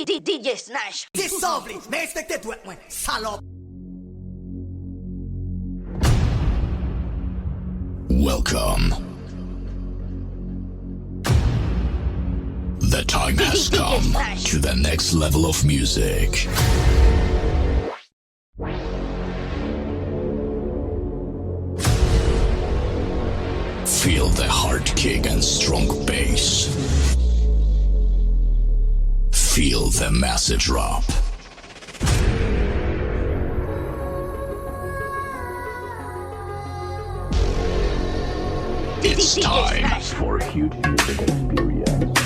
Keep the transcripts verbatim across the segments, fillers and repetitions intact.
D- D- DJ Snash. Dissolve li, men respekte dwèt mwen, salòp. Welcome. The time has come to the next level of music. Feel the hard kick and strong bass. Feel the massive drop. It's time for a huge music experience.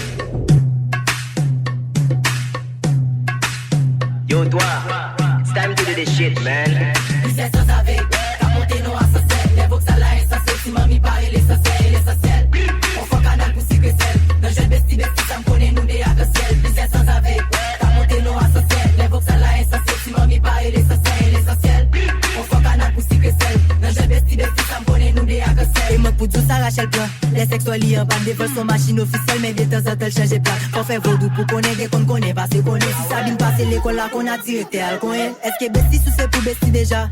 Yo, twa, it's time to do this shit, man. Plizyè sanzave k ap monte nan asansè. Lè vokal la ensanse, ti manmi pa rele sansè, rele sansèl. On fò kanal pou sikre sèl. Nan jwèt besti, besti, sa m konnen nou de akansyèl. Plizyè sanzave k ap monte nan asansè. Lè vokal la ensanse, ti manmi pa rele sansè, rele sansèl. On fò kanal pou sikre sèl. Nan jwèt besti, besti, sa m konnen nou de akansyèl. E mank pou di w sa Rachel pran. Lè sèks wè li anba devan son machin ofisyèl, men detanzantan l chanje plak. Fò fè vodou pou konnen, gen konn konnen, pase konnen. Si Sabine pase lekòl la, konn a direktè al konyen. Èske besti souse pou besti deja?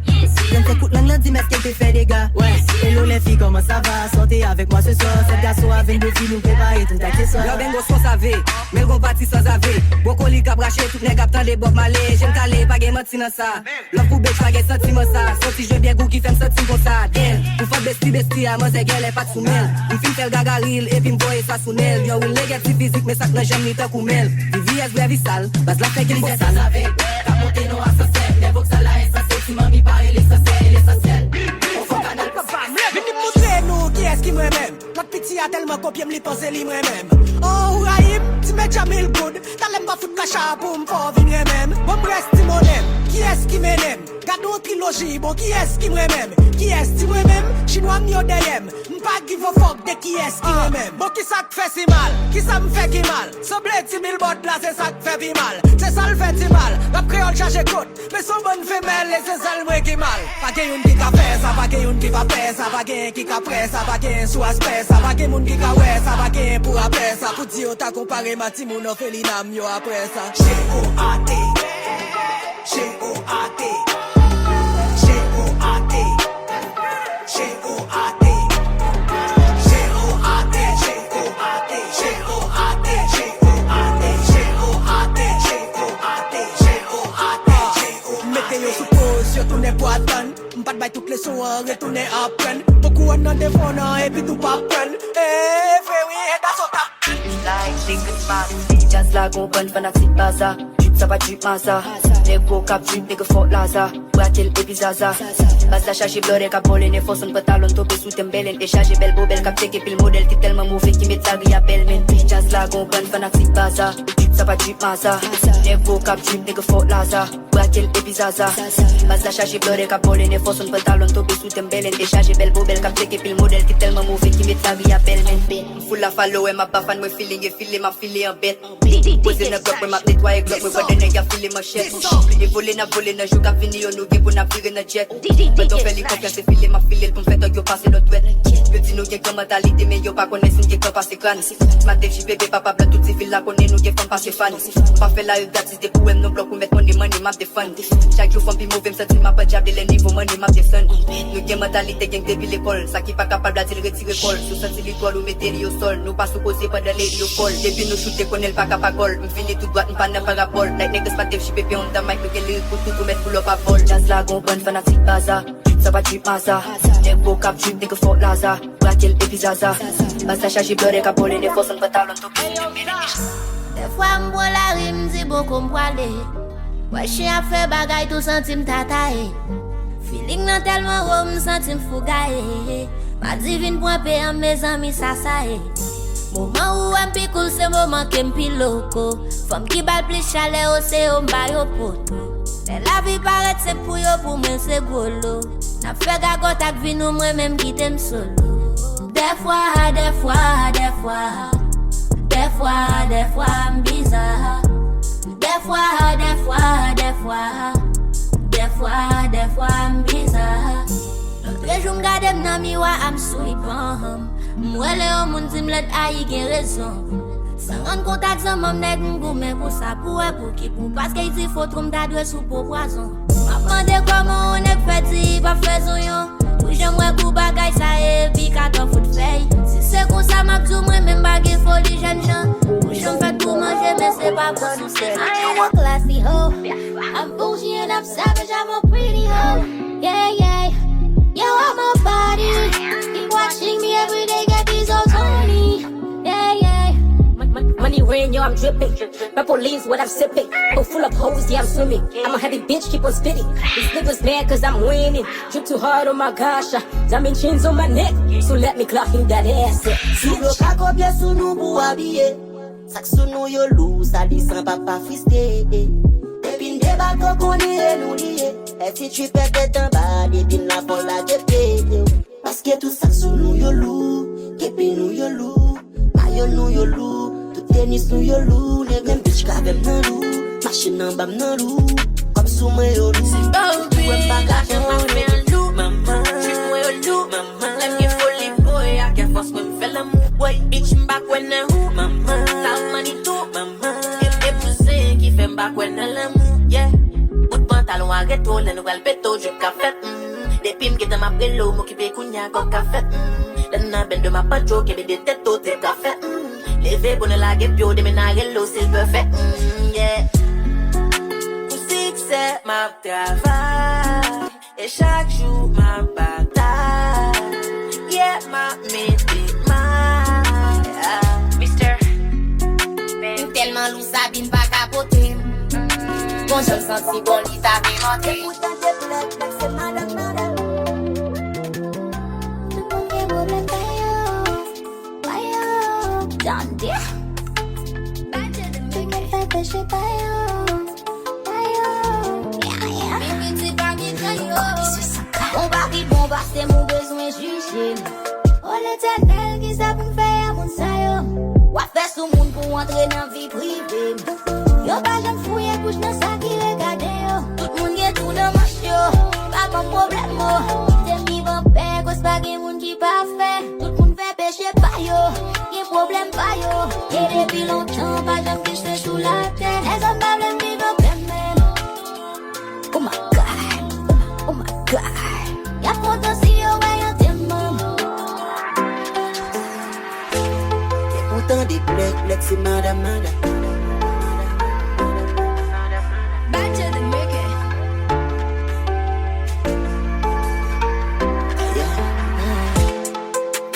Trannsenk kout lang nan di m èske l te fè dega? Wè, hello les filles, comment ça va? Sortez avec moi ce soir. Sèt gason a vennde vi, nou prepare tout akseswa. Yo, bengo sanzave, men l gon pati sanzave. Bwokoli k ap rache, tout nèg ap tande Bob Marley. Je m kale, pa gen manti nan sa. Love pou bitch pa gen santiman sa. Se yon ti jwe byen gou ki fè m santi m konsa. Damn, pou fòt besti besti a, manzè genlè pa t sou men l. M fin fè l gagari l, epi m voye sa sou nen l. Yon real nègèt ti fizik, men sa k nan janm li tankou men l. V V S vre vi sal, baz la fè gen fòs sal. Plizyè sanzave k ap monte nan asansè. Lè vokal la ensanse, ti manmi pa rele sansè, rele sansèl. On fò kanal pou sikre sèl. Vini m montre nou kiyès ki mwen menm. Lòt piti a tèlman kopye m, li panse li mwen menm. Oh, ou rayi m, ti medya mil goud. Talè m pa fout kacha pou m fè w vin renmen m. Bon, m rès ti monnen m. Kiyès ki mennen m? Gad yon triloji, bon, kiyès ki mwen menm? Kiyès ti mwen menm? Chinwa m yo dèyè m. M pa give a fuck de kiyès ki renmen m. Bon, kisa k fè si mal? Kisa m fè ki mal? Sanble ti bilbòd la, se sa k fè pi mal. Se sa l fè ti mal. Rap kreyòl chaje kot. Men se yon bann femèl e se sèl mwen ki mal. Pa gen youn ki ka fè sa, pa gen youn ki pa pè sa, pa gen ki ka prè sa, pa gen sou aspè sa, pa gen moun ki ka wè sa, pa gen pou apre sa. Pou di yo ta konpare m a timoun òfelina m yo apre sa. G O A T. G O A T. G O A T. G O A T. G O A T. Mete yo sou poz, yo tounen pou atann. M pa t bay tout leson an, retounen aprann. Poko an nan devan w nan, epi tou pa prann. E vre wi, e gason t ap. Like, niggas, man. Djaz la gon bann fanatik baza. Drip sa pa drip maza. Nèg wo k ap drip, nèg fò laza. Brakel epi zaza. Baz la chaje blòdè k ap vòlè, nèg fò sonn pantalon tonbe sou tèm bèlèn e chaje bèl bobèl k ap tcheke pil modèl ki tèlman move ki met lari a bèl men. Djaz la gon bann fanatik baza. Drip sa pa drip maza. Nèg wo k ap drip, nèg fò laza. Brakel epi zaza. Baz la chaje blòdè k ap vòlè, nèg fò sonn pantalon tonbe sou tèm bèlèn e chaje bèl bobèl k ap tcheke pil modèl ki tèlman move ki met lari a bèl men. M full a follower, m ap ba fan mwen feeling e file m ap file an bèt. Poze nan blòk mwen, m ap netwaye glòk mwen pandan nèg y ap file manchèt. Bliye vole n ap vole nan jou k ap vini yo, nou gen pou n ap vire nan jet. Pandan w fè li konfyans, se file m ap file l pou m fè tòg yo pase lòt dwèt. Yo di nou gen gran mantalite, men yo pa konnen si n gen gran pase kràn. Madev J P P, papa blan, tout ti vil la konnen nou gen fanm pase fan. M pa fè lari gratis, depi w wè m nan blòk ou mèt konnen money m ap defann. Chak jou fanm pi move, m santi m ap an dyable lè nivo money m ap desann. Nou gen mantalite gang depi lekòl, sa ki pa kapab la di l retire kò l. Si w santi li dwòl ou mete li o sòl, nou pa sou koze pandan lady yo fòl. Depi nou choute konnen l pa ka pa gòl. M vini tou dwat, m pa nan parabòl. Like nèg Madev J P P on the mic, nou gen lirik pou tout, ou mèt pull up a bòl. Djaz la gon bann fanatik baza. Drip sa pa drip maza. Nèg wo k ap drip, nèg fò laza. Brakel epi zaza. Baz la chaje blòdè k ap vòlè, nèg fò sonn pantalon tonbe sou tèm bèlèn e chaje. Dèfwa m pran lari, m di bon ko m pwale. Wè chen ap fè bagay, tou santi m ta taye. Feeling nan tèlman wo, m santi m fou gaye. Madivin pran pe an, mezanmi, sa sa ye. Moman ou wè m pi cool, se moman ke m pi loko. Fanm ki ba l plis chalè, o se yo m ba yo poto. Lè lavi parèt senp pou yo, pou mwen se gwo lo. N ap fè gagòt ak vi nou, mwen menm kite m solo. Dèfwa, dèfwa, dèfwa. Dèfwa, dèfwa, m biza. Dèfwa, dèfwa, dèfwa. Dèfwa, dèfwa, m biza. Lòtrejou m gade m nan miwa, I'm sweet, bon. M wè lè yon moun di m lèd, a, li gen rezon. San rann kont ak zanmanm nèg m goumen pou sa pou wè pou ki pou paske y di fo twou m ta dwe sou po pwazon. M ap mande kòman yon nèg fè di y p ap fè zonyon. Pou jan m wè kou bagay sa ye epi ka tan fout fèy. Si se konsa m ap di w mwen menm pa gen foli jènjan. Pou jan m fèt pou manje men se pa pou souse. I ain't a classy hoe. I'm bougie and I'm savage, I'm a pretty hoe. Yeah, yeah. Yo, I'm a body. Keep watching me every day, get these hoes horny. Yeah, yeah. Money rain, yo, I'm dripping. Purple leaves, what I'm sipping. Oh, full of hoes, yeah, I'm swimming. I'm a heavy bitch, keep on spitting. These niggas mad cause I'm winning. Drip too hard, oh my gosh. Uh, diamond chains on my neck, so let me clock in that ass. Sou blo ka kopye sou nou pou abiye. Sa k sou nou yo lou, sa di san papa friste. Depi n debake, w konnen e nou li ye. Èti tripè tèt anba, depi n la fò lage pye. Paske tout sa k sou nou yo lou, kepi nou yo lou, mayo nou yo lou, tout tenis nou yo lou, nèg menm bitch k avè m nan lou, machin anba m nan lou, kòb sou mwen yo lou, tout wè m pa ka fè mwen yo lou, manman, trip mwen yo lou, manman, lè m gen foli boy, ak fòs mwen m fè lanmou, boy, bitch m pa kwè nan ou, manman, love money too, manman, e, e pou zen ki fè m pa kwè nan lanmou, yeah, bout pantalon a retwo, lè nou pral pete w, drip ka fèt, mm. Depi m gentan m ap rele w, m okipe kounye a, kòk ka fèt, mm. Lè n nan bendo m ap pantye w, kenbe de tèt ou, trip ka fèt, mm. Leve bonè lage pye w, demen n a rele w, silvèfèt, mm, yeah. Pou siksè, m ap travay, e chak jou m ap batay, yeah, m ap mete may. Mister Ben. M tèlman lou, Sabine pa ka pote m. Bon jan l santi bon, li ta vle monte. Tout moun gen pwoblèm pa yo, pa yo. John Deere. Tout moun fè peche pa yo, pa yo. Yeah, yeah. Pi piti pa gen jan yo. Bon pa pi bon pase m, ou bezwen jije m. O Letènèl, kisa pou m fè a moun sa yo? W ap fè sou moun pou w antre nan vi prive m. Yo pa janm fouye kouch nan sa ki regade yo. Tout moun gen twou nan manch yo. Pa ban m pwoblèm, o. Kite m viv anpè, koz pa gen moun ki pafè. Tout moun fè peche pa yo. Gen pwoblèm pa yo. E depi lontan, pa janm kite sou latè. Lèzòm pa vle m viv anpè menm. Oh my God, oh my, oh my God. Y ap kontan si yo wè yon temwen. Se pou tande plèk, plèk, se madanm, madanm. Badja the Maker. Yeah.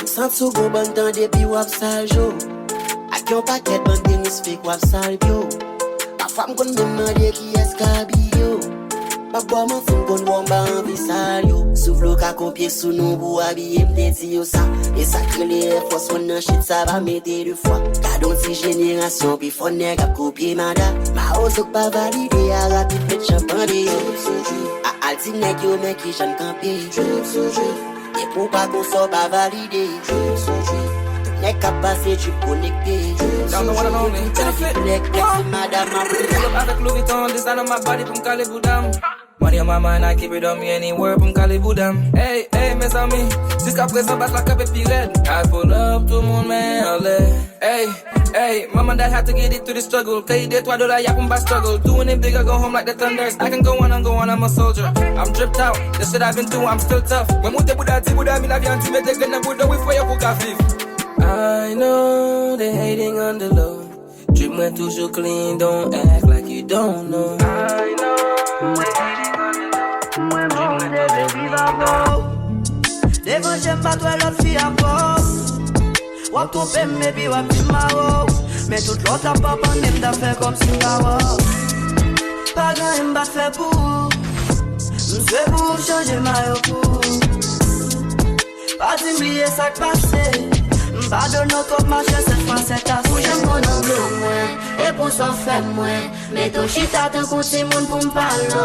M santi w gon bann tan depi w ap sal jo. Ak yon pakèt bann tenis fake w ap sal pye w. Pafwa m konn menm mande kiyès k abiye w. M ap ba w manti, m konn wè w, m pa anvi sal yo. Souf lo ka konpye sou nou pou abiye, m te di yo sa. E sa k rele Air Force One nan shit sa pa mete de fwa. Gade yon ti jenerasyon pifò nèg ap kopye mada. Mawozo k pa valide a rapid met chanpan deyò. A al di nèg yo men kijan n kanpe. Depi w pa gon sa w pa valide. Tout nèg k ap pase trip konekte. Sou sou tout tan ki plèk plèk se madanm ap. Pull up avèk Louis Vuitton, design on my body pou m kale bouda m. Money on my mind, I keep it on me anywhere pou m kale bouda m. Ey, ey, mezanmi, jiska prezan bas la kanpe pi rèd. I pull up, tout moun men anlè. Ey, ey, my mom and dad had to get it through the struggle. Kay de twa dola, y a pou m pa struggle. Doing it big, I go home like the Thunders. I can go on and go on, I'm a soldier. I'm dripped out, the shit I've been through, I'm still tough. Mwen moute bouda, di bouda, mi lavi an di mete grenn nan bouda, wi fwaye pou ka viv. I know they hating on the low. Trip mwen toujou clean, don't act like you don't know. I know they hating on the low. Mwen moute depi viv avè w. Devan je m pa t wè lòt fi avè w. W ap twonpe m epi w ap di m mawo. Men tout lòt ap abandone m, t ap fè kòmsi m pa wè w. Pa gen anyen m pa t fè pou ou. M swe pou ou, m chanje mayo pou ou. Pa di m bliye sa k pase. M padone w twòp, machè, sèt fwa sèt ase. Pou jan m konn angle w mwen, e pou sa w fè mwen. Mete w chita tankou timoun pou m pale w.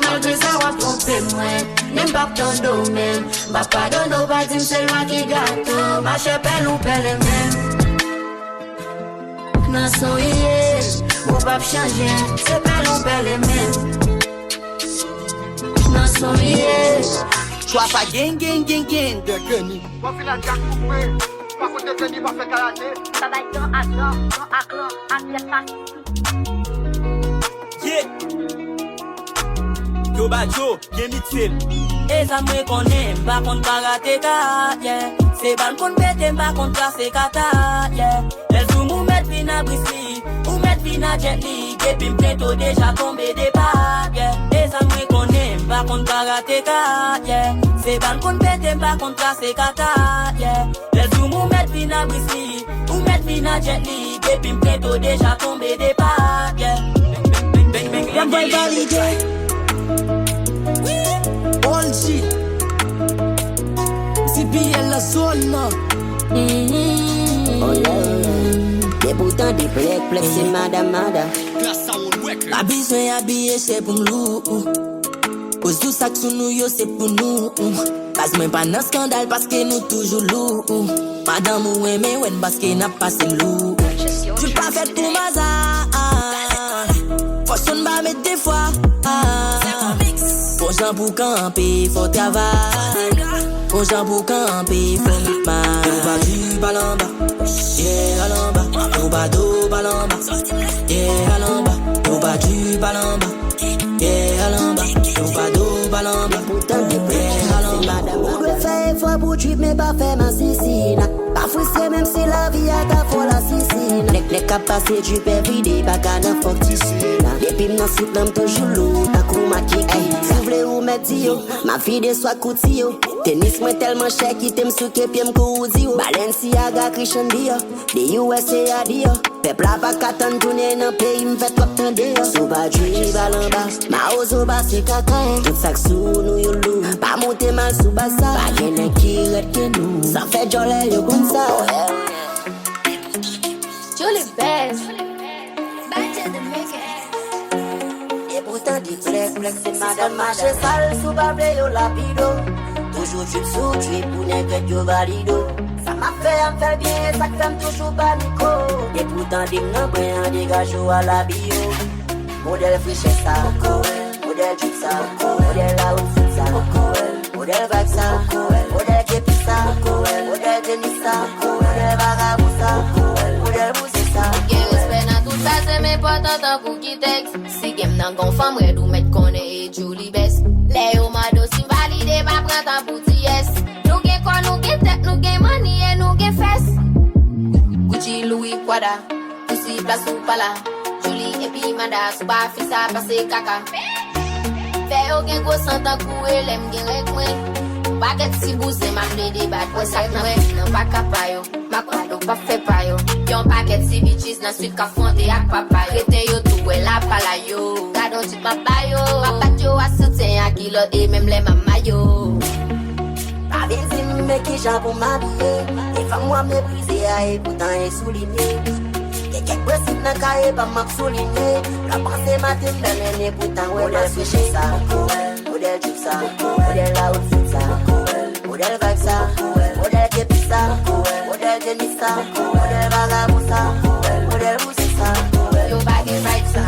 Malgre sa w ap twonpe mwen, men m p ap tande w menm. M p ap padone w, pa di m se lwa ki gate w. Machè pèl ou pèl e menm. Nan sa w ye, ou p ap chanje. Se pèl ou pèl e menm. Nan sa w ye. Chwa pa gen, gen, gen, gen, de geni. Bon, vin la Jack Coupe, pa kote Femi pa fè karate. Sa bay dan ak dan, dan ak lan, ak tèt pase. Yeah. Yo Badjo, byen mikse m. E sa mwen konnen, m pa konn karateka, yeah. Se bal m konn pete, m pa konn kase kata, yeah. Lè zoom ou mèt vin a Bruce Lee, ou mèt vin a Jet Li. Depi m prento deja tonbe de pa, yeah. E sa mwen konnen, m pa konn karateka, yeah. Se bal m konn pete, m pa konn kase kata, yeah. Lè zoom ou mèt vin a Bruce Lee, ou mèt vin a Jet Li. Depi m prento deja tonbe de pa, yeah. Yon boy valide. Old G. T P L la zòn nan. Oh yeah. Depi w tande plèk plèk se madan madan. Pa bezwen abiye chè pou m lou. Koz tou sa k sou nou yo se pou nou. Baz mwen pa nan skandal paske nou toujou lou. Madanm ou renmen wè n paske n ap pase lou. Joul pa fèt pou maza. Fòs yon ba met de fwa. Gon jan pou kanpe fò travay. Gon jan pou kanpe fò met may. Yo pa di bal anba. Yeah, al anba. Yo pa do bal anba. Yeah, al anba. Yo pa di bal anba. Yeah, al anba. Yo pa do bal anba. Yeah, al anba. Ou dwe fè efò pou trip men pa fè masisina. Pa fristre menm si lavi a ta fò lasisina. Nèg nèg k ap pase trip everyday pa ka nan fòk tisina. Depi m nan sit lan m toujou lou tankou makiki. Si w vle ou mèt di yo, m ap vide swag kouti yo. Tenis mwen tèlman chè kite m souke pye m kou Rudy yo. Balenciaga Christian Dior. The U S A a di yo. Pèp la pa ka tann tounen nan peyi m fè twòp tande yo. Si w pa djouyi bal anba, mawozo ba se kaka. Tout sa k sou nou yo lou. Pa moute mal sou baz sa. Pa gen nèg ki rèd ke nou. Sa fè djòlè yo konn sa. Julie Best. E poutan di plèk plèk se madanm mache sal. Si w pa vle yo lapide w. Toujou trip sou trip pou nèg rèd yo valide w. Sa m ap fè a m fè l byen, e sa k fè m toujou pa mikwo. Depi w tande m nan bren an, degaje w al abiye w. Modèl frechè sa, modèl trip sa, modèl lawout fout sa, modèl vibe sa, modèl kepi sa, modèl tenis sa, modèl vagabon sa, modèl bouzen sa. Gen respè nan tout sa, se m enpòtan tankou Kitex. Si gen m nan gon fanm rèd, ou mèt konnen e Julie Best. Lè yo mande w si m valide, pa pran tan pou di yes. Nou gen kò, nou gen tèt, nou gen manni e nou gen fès. Gucci, Louis, Prada, ou si plas ou pa la. Julie epi Mada, si w pa afich sa, pase kaka. Fè yo gen gwo san tankou e lè m gen règ mwen. Pakèt ti bouzen, m ap plede bat mwen sak nan pik nan pa ka pa yo. Makwado p ap fè pa yo. Yon pakèt ti bitches nan swit k ap fwonte ak papa yo. Rete yo tou wè la pa la yo. Gad on tit m ap ba yo. M ap bat yo a soutyen ak kilòt e menm lè m ap mayo. Pa vin di m men kijan pou m abiye. E fanm w ap meprize a e poutan e soulinye. Gen kèk prensip nan kaye pa m ap soulinye. Lè w panse maten m bèl men e poutan wè m ap switche sa. Modèl trip sa, modèl lawout fout sa, modèl vibe sa, modèl kepi sa, modèl tenis sa, modèl vagabon sa, modèl bouzen sa. Yo pa gen vibe sa,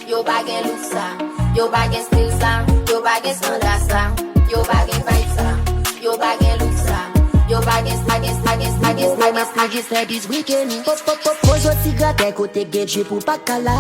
yo pa gen look sa, yo pa gen stil sa, yo pa gen standa sa, yo pa gen vibe sa, yo pa gen look sa, yo pa gen, pa gen, pa gen, pa gen, pa gen, pa gen, pa gen stil dis wikeni. Pop, pop, pop, pozo ti gratè kote gen trip ou pa ka la.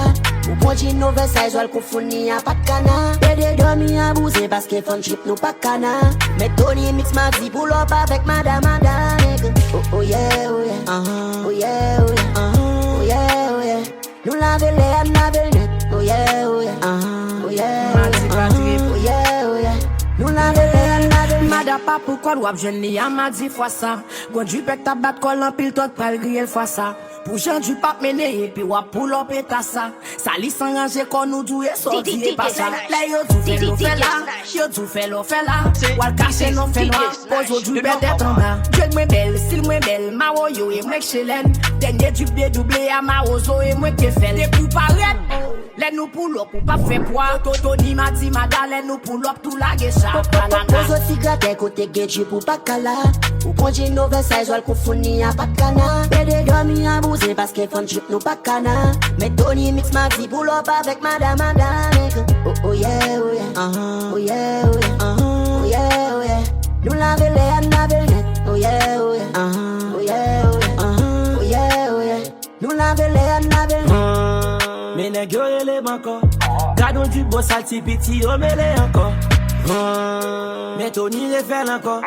Ou pran jean oversize, w al konfonn li a pat kana. Pede dòmi a bouzen paske fanm trip nou pa kana. Men Tony mix madi pull up avèk madan madan nèg. Oh oh yeah, oh yeah, ah, oh yeah, oh yeah, ah, oh yeah, oh yeah. Nou lave lè a n lave l nèt. Oh yeah, oh yeah, ah, oh yeah, oh yeah, ah, oh yeah, oh yeah. Nou lave lè a n lave l nèt. Madan pa pou kòl w ap jwenn li a madi fwa sa. Gon dripè k t ap bat kòl anpil twòt pral griye l fwa sa. Pou jan drip ap mennen epi w ap pull up eta sa. Sa li san ranje kò nou dou e sa w di e pa sa. Lè yo di w fè l ou fè la, yo di w fè l ou fè la. W al kache nan fè nwa, pozo dripè tèt anba. Djèl mwen bèl, stil mwen bèl, mawoyo e mwen k chelèn. Dènye drip dedouble a mawozo e mwen k te fè l. Depi w parèt, lè nou pull up ou p ap fè pwa. Tony madi mada lè nou pull up tou lage sa. Pozo ti gratè kote gen drip ou pa ka la. Ou pran jean oversize w al konfonn li a pat kana. Pede dòmi a bouzen paske fanm trip nou pa kana. Men Tony mix madi pull up avèk madan madan nèg. Oh oh yeah, oh yeah, ah, oh yeah, oh yeah, ah, oh yeah, oh yeah. Nou lave lè a n lave l nèt. Oh yeah, oh yeah, ah, oh yeah, oh yeah, ah, Nèg yo rele m ankò. Gad yon ti bosal ti piti yo mele ankò. Men Tony refè l ankò.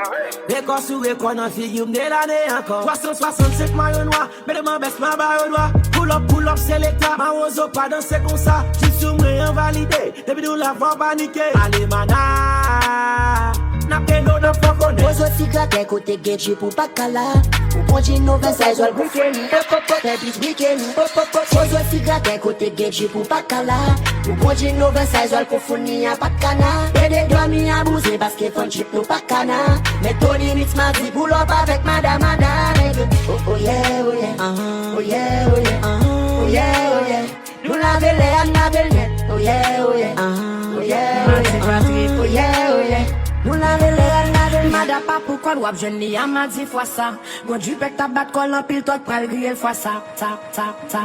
Rekò sou rekò nan figi m de lane ankò. Twa san swasannsenk mayo nwa. Mete m an bès m a ba yo dwa. Pull up, pull up, selekta. Mawozo pa danse konsa. Chip sou mwen an valide. Depi nou la fò panike. Ale mana. N ap peno, n ap fò konnen. Poze fi gratè kote gen chip ou pa ka la. Ou bon djin nou ven sèz wè l gonfle nou. Pop, pop, pop, fè bit brike nou. Pop, pop, pop. Poze fi gratè kote gen chip ou pa ka la. Ou bon djin nou ven sèz wè l konfouni a pa t kana. Ede dòmi a bouze paske fann chip nou pa kana. Men Tony Mix madi pull up avèk madam, madam, nèg yo. Oh, oh, yeah, oh, yeah. Oh, yeah, oh, yeah. Oh, yeah, oh, yeah. Nou lave lè a, n lave l nèt. Oh, yeah, oh, yeah. Oh, yeah, oh, yeah. Oh, yeah, oh, yeah. Nou lave lè a, n lave l nèt. Mada pa pou kòl w ap jwenn li a madi fwa sa. Gon jipèk t ap bat kòl anpil tòt pral griye l fwa sa. Sa, sa, sa.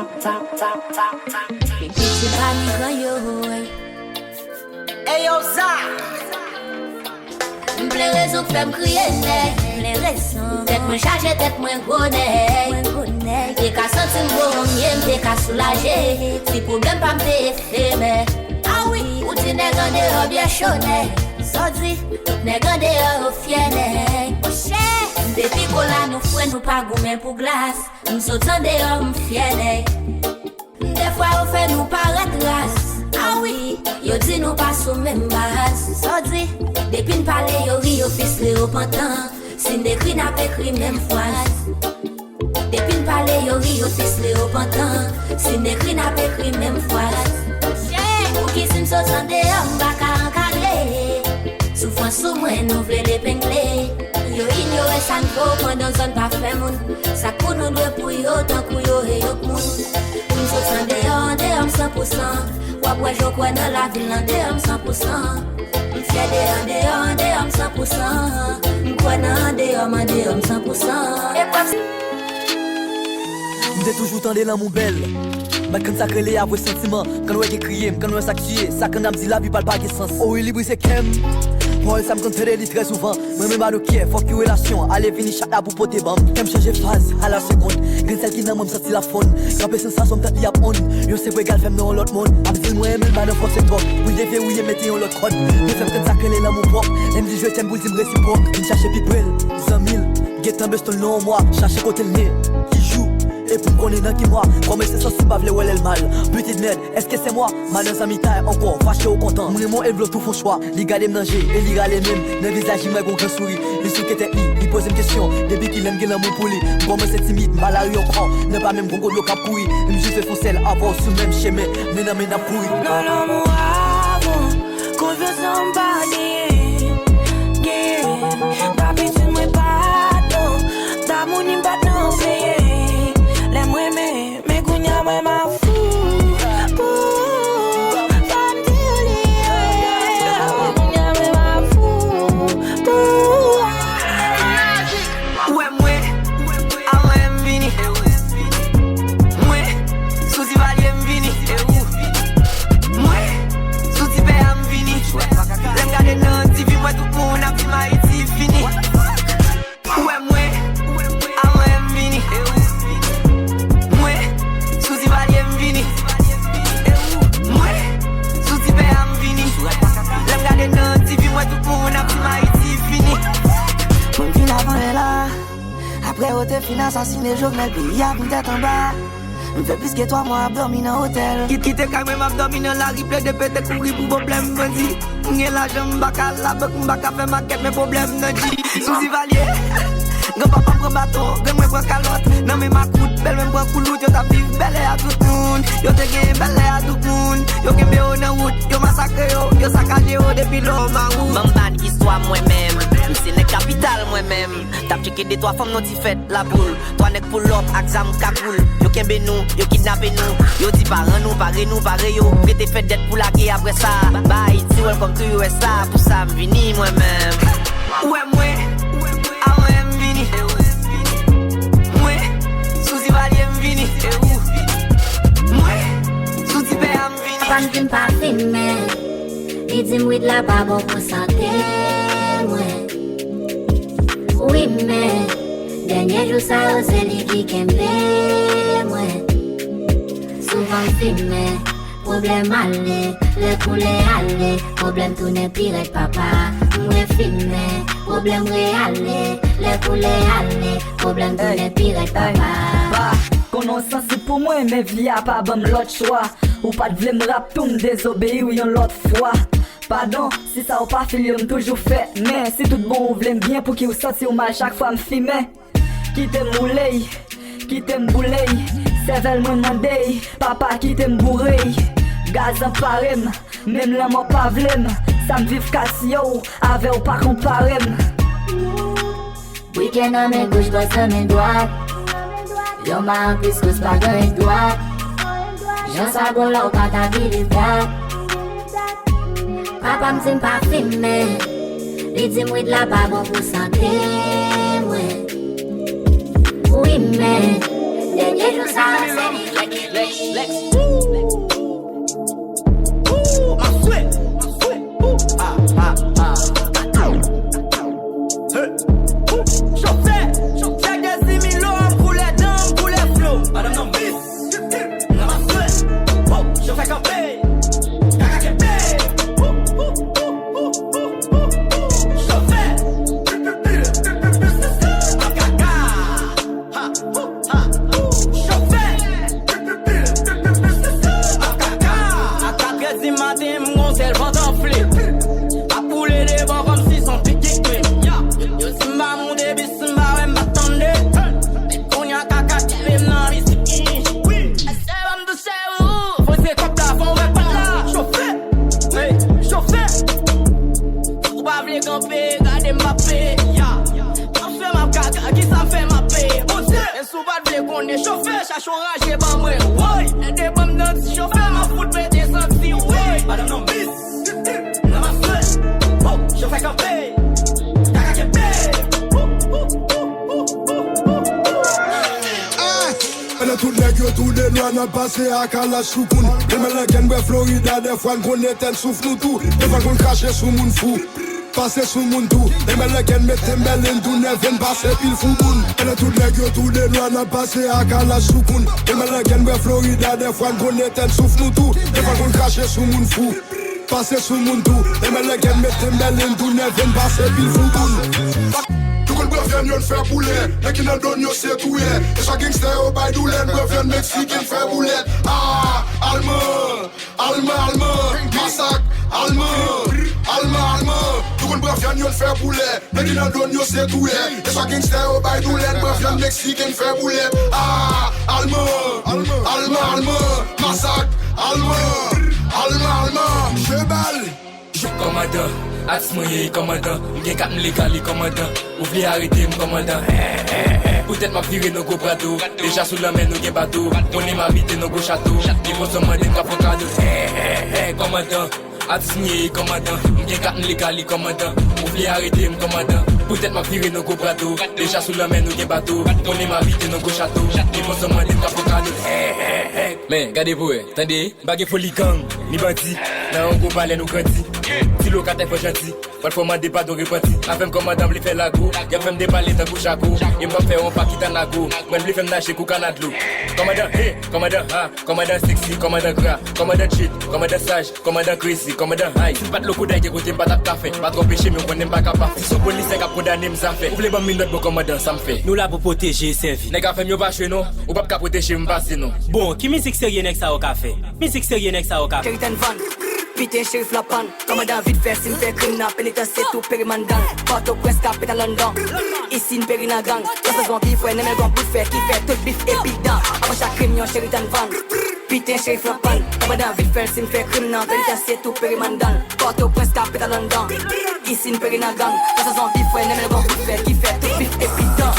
Piti pa ni gran yo, ey. Ey, yo, Za. M plen rezon k fè m kriye, nèg. M plen rezon. Tèt mwen chaje, tèt mwen gwo, nèg. Mwen gwo, nèg. Te ka santi m gwo, m ye, m te ka soulaje. Si pwoblèm pa m te efemè. A wi, ou di nèg andeyò byen cho, nèg. Sa w di, tout nèg andeyò yo fyè, nèg. Monchè, m te pi gwo la, nou fre, nou pa goumen pou glas. M sot andeyò, m fyè, nèg. Defwa yo fè nou parèt ras. A wi, yo di nou pa sou menm baz. Sa w di? Depi n pale, yo ri, yo fistre, yo pantan. Si n ekri, n ap ekri menm fraz. Depi n pale, yo ri, yo fistre, yo pantan. Si n ekri, n ap ekri menm fraz. Pouki si m sot andeyò, m pa ka ankadre? Soufrans sou mwen, nou vle l epengle. Yo inyore sa n fè w pandan zòn pa fè moun. Sa k pou nou dwe pou yo, tankou yo e yo k moun. Pou m sot andeyò, andeyò m san pou san. W ap wè jan w kwè nan lavil andeyò m san pou san. M fyè de andeyò, andeyò m san pou san. M kwè nan andeyò m, andeyò m san pou san. E pwèp. M te toujou tande lanmou bèl. Mèt kann sa k rele avwe santiman. Kann wè gen kriye m, kann wè sa k tiye. Sa kann ap di lavi pa l pa gen sans. O wi li brize kè m. Pawòl sa m konn tande li trè souvan. Mwen menm I don't care, fòk yon relasyon. Ale vini chak la pou pote ban m. Kè m chanje faz a la segonn. Grenn sèl ki nan mwen m santi l ap fonn. Kanpe sansasyon m tann li ap onn. Yon senp regard fè m nan yon lòt monn. Ap di l mwen renmen l pa nan fòse twòp. Pou l devye ou ye mete yon lòt kòd. Men fè m konn sa k rele lanmou pwòp. Lè m di je t'aime pou l di m resipwòk. Vin chache pi pre l. Zanmi l. Gentan beston l nan yon mwa. Chache kote l ne. Ki jou. E pou m konnen nan ki mwa. Kòman se santi m pa vle wè lè l mal. Pitit mèd. Èske se mwa? Madan zanmi tay ankò, fache ou kontan. M renmen w e l vle w tou fon chwa. Li gade m nan je, e li rale men m. Nan vizaj li m wè gon gran souri. Li souke tèt li, li poze m kesyon. Depi kilè m gen lanmou pou li? M kòmanse timid, m al lari ankò. Nan pa menm gon kote yo k ap kouri. M jis vle fon sèl avè w sou menm chemen. Men nan men n ap kouri. Nan lanmou avan, konfyans lan m pa genyen. Genyen. M pa pitit mwen pa t non. Damou ni m pa t nan plenyen. Lè m renmen. Men kounye a mwen m ap fou pou, fò m di w li ye. Kounye a mwen m ap fou pou. Ou wè mwen, avan m vini. Mwen, sou Divalye m vini. Mwen, sou Ti Pè a m vini. Lè m gade nan T V, m wè tout moun ap di m Ayiti fini. Ou wè mwen, avan m vini. Mwen, sou Divalye m vini. Mwen, sou Ti Pè a m vini. Lè m gade nan T V, m wè tout moun ap di m Ayiti fini. Mwen vin avan lè la. Apre yo te fin asasine Jovenel, peyi a vin tèt anba. M fè plis ke twa mwa ap dòmi nan otèl. Kit, kite kay mwen, m ap dòmi nan lari, plede pete kouri pou pwoblèm bandi. M gen lajan, m pa ka al labank, m pa ka fè makèt, men pwoblèm nan G. Sou Divalye, granpapa m pran baton, grann mwen pran kalòt. Nan men makout, bèl mwen pran koulout, yo t ap viv bèlè a tout moun. Yo te gen bèlè a tout moun, yo kenbe yo nan wout, yo masakre yo, yo sakaje yo depi lò Mawout. Ban m ba n istwa mwen menm, m se nèg kapital mwen menm. T ap tcheke de twa fanm nan ti fèt Laboul. Twa nèg pull up ak zam kagoul. Yo kenbe nou, yo kidnape nou. Yo di paran nou, pare nou, pare yo. Prete fè dèt pou lage apre sa. Ba Ayiti, welcome to U S A. Pou sa m vini mwen menm. Ou wè mwen, avan m vini. Mwen, sou Divalye m vini. Mwen, sou Ti Pè a m vini. Papa m di m pa fimen. Li di m wid la pa bon pou sante mwen. Wi, men dènye jou sa yo, se li ki kenbe mwen. Souvan m fimen, Pwoblèm ale, lè koulè ale, pwoblèm tounen pi rèd papa. M refimen, pwoblèm reyale, lè koulè ale, pwoblèm tounen pi rèd papa. Konnen w sansib pou mwen, men vi a pa ban m lòt chwa. Ou pa t vle m rap tou, m dezobeyi w yon lòt fwa. Padon, si sa w pa fil yo m toujou fè. Men si tout bon ou vle m byen, pouki w santi w mal chak fwa m fimen? Kite m boule y, kite m boule y, sèvèl mwen mande y, papa kite m boure y. Gaz anpare m, menm lanmò pa vle m, sa m viv katye w, avè w pa konpare m. Briken nan men goch, bòs nan men dwat. Yon ma an plis koz pa gen dwat. Jan sa bon la w pa ta believe dat. Papa m di m pa fimen. Li di m wid la pa bon pou sante mwen. Wi men, dènye jou sa yo se li ki Chofè, chofè, Casimilo, koulè dan, koulè flo. Madanm nan bis, nan maswè. Chofè kanpe, kaka kenbe. Chofè, kaka. Chofè. A katrè di maten, m gon sèl van tanfle. Ap boule devan kòmsi s on pik ki kle. Yo di m pa moute bis, m pa wè, m pa tande. Men kounye a kaka kile m nan bis. Èske ban m touche ou? Fò se kòb la, fò w wè pa la. Chofè. Chofè. Ou pa vle kanpe, gade m pa peye. Mwen fè m ap kaka, kisa m fè m ap peye? Bondye! Men si w pa t vle konnen, chofè, chache yon raje ban mwen. Woy! Ede ban m nan ti chofè, m ap fout pete santi, woy! Madanm nan bis, nan maswè. Chofè kanpe, kaka kenbe. Pandan tout nèg yo tou de nwa n ap pase ak alas sou kou n. Demen lè gen bwè Florida, dèfwa n konn etèn souf nou tou. Dèfwa n konn krache sou moun fou. Pase sou moun tou. Demen lè gen mete m bèlin tou nève n pase pil fou moun. Pandan tout nèg yo tou de nwa n ap pase ak alas sou kou n. Demen lè gen bwè Florida, dèfwa n konn etèn souf nou tou. Dèfwa n konn krache sou moun fou. Pase sou moun tou, e men lè gen mete m bèlin tou nève n pase pil fou moun. Nou konn bwè vyann yo n fè boulè, nèg ki nan do n yo se touyè. E sa gangstè yo bay doulè, n bwè vyann meksiken n fè boulèt. Ah, alman, alman, alman, masak, alman, alman, alman. Nou konn bwè vyann yo n fè boulè. Nèg ki nan do n yo se touyè. E sa gangstè yo bay doulè, n bwè vyann meksiken n fè boulèt. Ah, alman, alman, alman, masak, alman, alman, alman. Jebal. Kòmandan, atis mwen ye kòmandan. M gen kat m legal wi kòmandan. Ou vle arete m kòmandan. Poutèt m ap vire nan gwo prado. Deja sou lanmè nou gen bato. Konnen m abite nan gwo chato. Depo san mande m ka fè kado. Kòmandan. Atis m ye kòmandan, m gen kat m legal wi kòmandan. Ou vle arete m kòmandan, poutèt m ap vire nan gwo prado. Deja sou lanmè nou gen bato, konnen m abite nan gwo chato. Depo san mande m ka fè kado. Men, gade pou wè, tande, m pa gen foli gang, ni bandi. Nan yon gwo palè nou grandi. Ti lokatè fò janti, pral fò mande padon repanti. Avè m kòmandan m vle fè lago, y ap fè m depale tankou jako. E m p ap fè yon pa ki ta nago, mwen m vle fè m naje kou kana dlo. Kòmandan, hey, kòmandan, ha. Kòmandan seksi, kòmandan gra, kòmandan cheat, kòmandan saj, kòmandan crazy, kòmandan high. Si m pa t loko dèyè kote m pa t ap ka fè. Pa twò peche m yo konnen m pa ka pa fè. Si s on polisè k ap kondane m zafè. Ou vle ban m minòt bon kòmandan sa m fè. Nou la pou pwoteje e sèvi. Nèg afè m yo pa chwe non. Ou p ap ka pwoteje m pase non. Bon, ki mizik serye nèg sa yo ka fè? Mizik serye nèg sa yo ka fè? Cheri tann vann, piten cherif la pann. Kòmandan vit fè, si m fè krim nan penitansye tou peri mandan. Pòtoprens kapital London. Isi n peri nan gang. Pran sa zonbi frè, nan men l gon bout fè ki fè tout bif epi dan. Avan chak krim yon cheri tann vann. Piten cherif lan pann. Kòmandan vit fè l, si n fè krim nan penitansye tou peri mandan. Pòtoprens kapital London. Isi n peri nan gang. Pran sa zonbi frè, nan men l gon bout fè ki fè tout bif epi dan.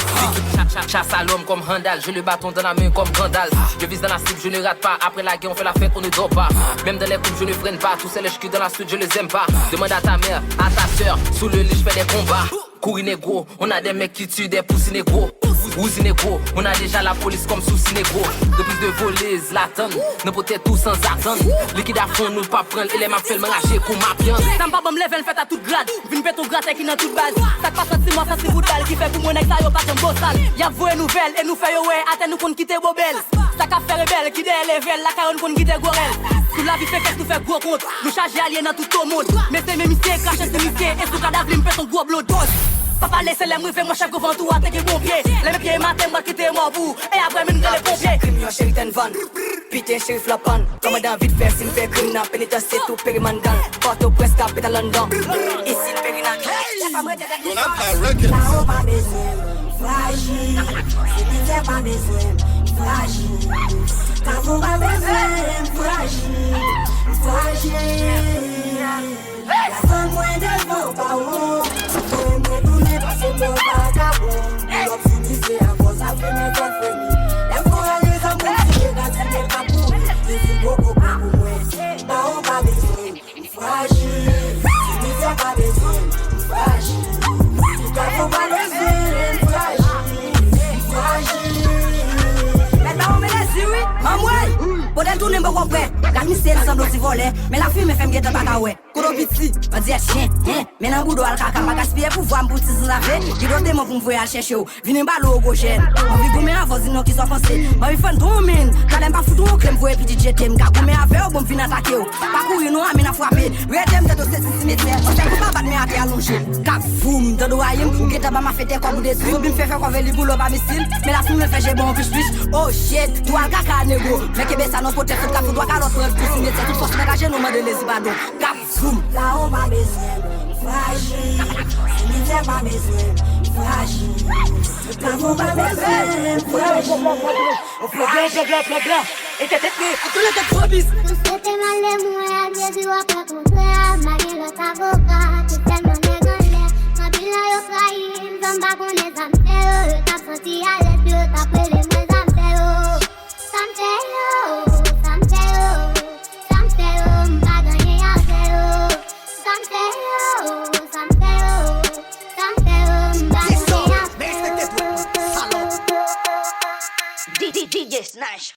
Cha- cha- Chasse à l'homme comme Randall, j'ai le bâton dans la main comme Gandalf. Je vise dans la cible, je ne rate pas. Après la guerre, on fait la fête, on ne dort pas. Même dans les couples, je ne freine pas. Tous ces lèches qui dans la street, je les aime pas. Demande à ta mère, à ta sœur. Sous le lit, je fais des combats. Kouri négro, on a des mecs qui tuent des pussy négro. Vous Wouzi negro, on a déjà la police comme souci negro. De prise de volez, la tann, nan potèt ou sanzatann. Likid a fon, nou pa pran l, e lè m ap fè l, m raje kou mapyann. Sa m pa ban m leve l fèt a tout grad. Vin pete yon gratè ki nan tout baz. Sa k pa santi mò, santi bout bal, ki fè pou mwen nèg sa yo pa janm bosal. Y ap voye nouvèl, e nou fè yo wè, atè nou konn kite bobèl. Sa k ap fè rebèl, ki dèyè level, lakay yo n konn kite gwo rèl. Sou lavi fekès, nou fè gwo kont. Nou chaje alye nan tout o mond. Mesye, men misye, krache sou misye, e sou kadav li, m pete yon gwo blond. Pòz. Pa pale, se lè m rive, mwen chèf gwo vant ou a te gen bon pye. Lè men pye maten, mwen kite mò pou ou. E apre, men n rele ponpye. Krim yon cheri tèn vann. Piten cherif la pann. Kòmandan vit fè, si m fè krim nan penitansye tou peri mandan. Pòtoprens, kapital London. Isit peri nan Donald Trump. Kafou pa bezwen m, frajil. Simityè pa bezwen m, frajil. Kafou pa bezwen m, frajil. Frajil. Lasann mwen devan bawo. Voye m retounen pase mwen vagabon. Lòt sou misye ankò sa fè mwen fè fremi. Lè m fò ale zanmi m tiye nan ti men k ap mouri. Li di poko pran pou mwen. Bawo pa bezwen m, frajil. Simityè pa bezwen m, frajil. Kafou pa bezwen m, frajil. Frajil. Mèt bawo melezi wi, anmwey. Pote l tounen poko prè. Gad misye l sanble yon ti vòlè. Men lafimen fè m gentan pa ka wè. Kote w piti, bandi a chen, hen. Men nan bouda w al kaka, pa gaspiye pouvwa m pou ti zanzave. Gen dòt demon pou m voye al chèche w. Vini m ba lou ogwojèn. M anvi goumen avè w, di non kisa w panse. M anvi fann tou moun. Talè m pa fout ou yon kle, m voye pitit jete. M ka goumen avè w, bon m vin atake w. Pa kouri non, a men n ap frape. Rete m tande w se ti simetyè. Ou fè kou pa bat men atè alonje. Kap voum, tande w rayi m. Ou gentan ba m afete kòb ou dezi. Zonbi m fè fè kòve li boule pa misil. Men lafimen fè je bon pich pich. Oh shit, tou al kaka negro. Men kenbe sa nan potèt sot ka fout twa kalòt pran pou simetyè. Tout fòs mèt ajenou mande lezi padon. Kap voum. Bawo pa bezwen m, frajil. Simityè pa bezwen m, frajil. Kafou pa bezwen m, frajil. Pwoblèm, pwoblèm, pwoblèm. Etètèt, etètèt. Ou swete m ale mwen ak Jezi, w ap wè kontrè a. M pa gen lòt avoka, se sèlman nèg anlè. Anpil nan yo trayi m, san m pa konnen sa m fè yo. Yo t ap santi alèz, yo t ap rele mwen sa m fè yo. Sa m fè yo, sa m fè yo, sa m fè yo, m pa gen anyen a fè yo. Sa m fè yo, sa m fè yo, sa m fè yo, m pa gen anyen a fè yo. D J Snatch.